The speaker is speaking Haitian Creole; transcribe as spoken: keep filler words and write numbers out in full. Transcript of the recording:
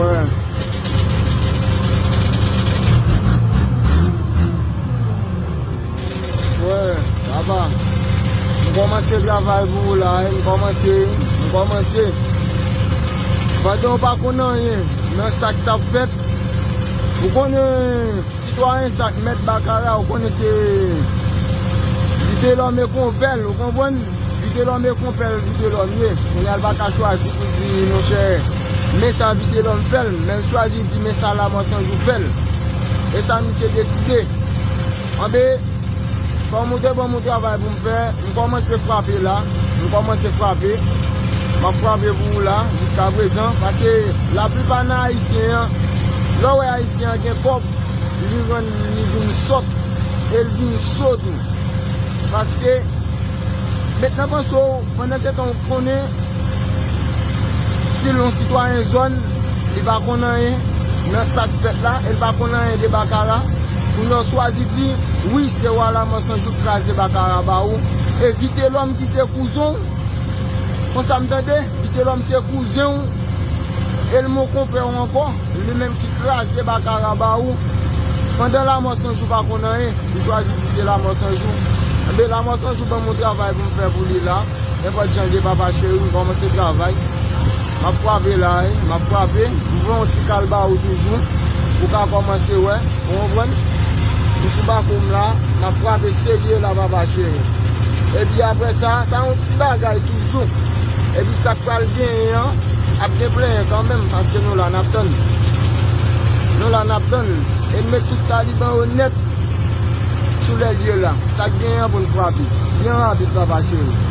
Wè. Wè, papa. M kòmanse travay pou ou la, wi. M kòmanse, m kòmanse. Pandan w pa konn anyen nan sa k t ap fèt, ou konnen sitwayen sa k mèt Bakara, ou konnen se Vitelòm e konpè l, ou konprann? Vitelòm e konpè l, Vitelòm ye. Kounye a l pa ka chwazi pou di, monchè, men sa Vitelòm fè l, men l chwazi di, men sa Lamò San Jou fè l. E sa misye deside. Anben, kòm ou te ban m yon travay pou m fè, m kòmanse frape la, m kòmanse frape. M ap frape pou ou la, jiskaprezan, paske laplipa nan Ayisyen an, lè w wè Ayisyen an gen kòb, li rann li vin sòt, e l vin so tou. Paske, met nan panse w, pandan se tan w konnen, stil yon sitwayen zòn, li pa konn anyen nan sa k fèt la, e l pa konn anyen de Bakara. Kounye a w swazi di, wi, se wa Lamò San Jou k kraze Bakara ba ou, e Vitelòm ki se kouzen w, konsa m tande, Vitelòm se kouzen w, e l mon konpè w ankò, li menm ki kraze Bakara ba ou. Pandan Lamò San Jou pa konn anyen, li chwazi di se Lamò San Jou. Enben, Lamò San Jou ban m yon travay pou m fè pou li la. Nenpòt jan de papa cheri, m kòmanse travay. M ap frape la, wi, m ap frape. M pran yon ti kal ba ou toujou. Ou ka kòmanse wè. Ou konprann? M sou bako m la, m ap frape serye la, papa cheri. Epi apre sa, sa yon ti bagay toujou. Epi sa k pral genyen an, ap gen plenyen kanmenm, paske nou la, n ap tann. Nou la, n ap tann. E n met tout taliban yo nèt sou lè lye la. Sa k genyen an pou n frape. Byen rapid, papa cheri.